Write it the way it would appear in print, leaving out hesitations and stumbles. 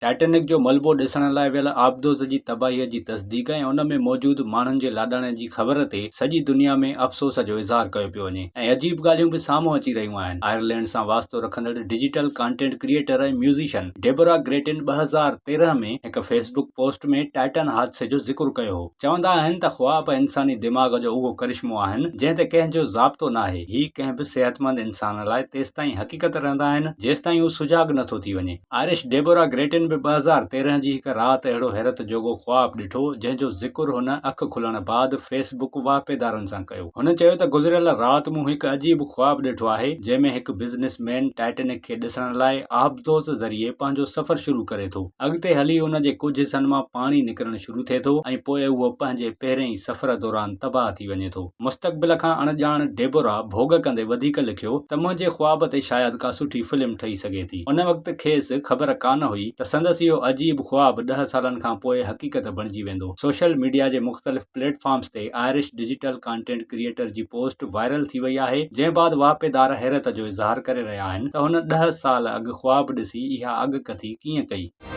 Titanic جو ملبو ڏسڻ لاء ويل آبدوز جي تباهيء جي تصديق ۽ ان ۾ موجود ماڻهن جي لاڏاڻي جي خبر تي سڄي دنيا ۾ افسوس جو اظهار ڪيو پيو وڃي ۽ عجيب ڳالهيون به سامهون اچي رهيون آهن. آئرلينڊ سان واسطو رکندڙ digital content creator ۽ musician Deborah Grattan 2013 ۾ هڪ فيس بڪ پوسٽ ۾ ٽائٽن حادثي جو ذڪر ڪيو هو. چوندا آهن ته خواب انساني دماغ جو اهو ڪرشمو آهن جنهن تي ڪنهن جو ضابطو ناهي. هي ڪنهن به صحتمند انسان لاء تيستائين حقيقت رهندا آهن جيستائين هو سجاڳ نٿو ٿي وڃي. آئرش ڊيبورا گريٽن به 2013 جي هڪ رات اهڙو حيرت جوڳو خواب ڏٺو، جنهن جو ذڪر هن اک کلڻ بعد فيس بڪ واهپيدارن سان ڪيو. هن چيو ته گذريل رات مون هڪ عجيب خواب ڏٺو آهي، جنهن ۾ هڪ بزنس مين ٽائٽينڪ کي ڏسڻ لاء آبدوز ذريعي پنهنجو سفر شروع ڪري ٿو. اڳتي هلي ان جي ڪجهه حصن مان پاڻي نڪرڻ شروع ٿئي ٿو ۽ پوء اهو پنهنجي پهرئين ئي سفر دوران تباهه ٿي وڃي ٿو. مستقبل کان اڻ ڄاڻ ڊيبورا ڀوڳ ڪندي وڌيڪ لکيو ته منهنجي خواب تي شايد ڪا سٺي فلم ٺهي سگهي ٿي. ان وقت کيس خبر ڪانه هئي ته سندس اهو عجيب خواب ڏهه سالن کان پوء حقيقت بڻجي ويندو. سوشل ميڊيا جي مختلف پليٽ فارمز تي آئرش ڊجيٽل ڪانٽينٽ ڪريئيٽر جي پوسٽ وائرل ٿي وئي آهي، جنهن بعد واهپيدار حيرت جو اظهار ڪري رهيا آهن ته هن ڏهه سال اڳ خواب ڏسي اها اڳڪٿي ڪيئن ڪئي.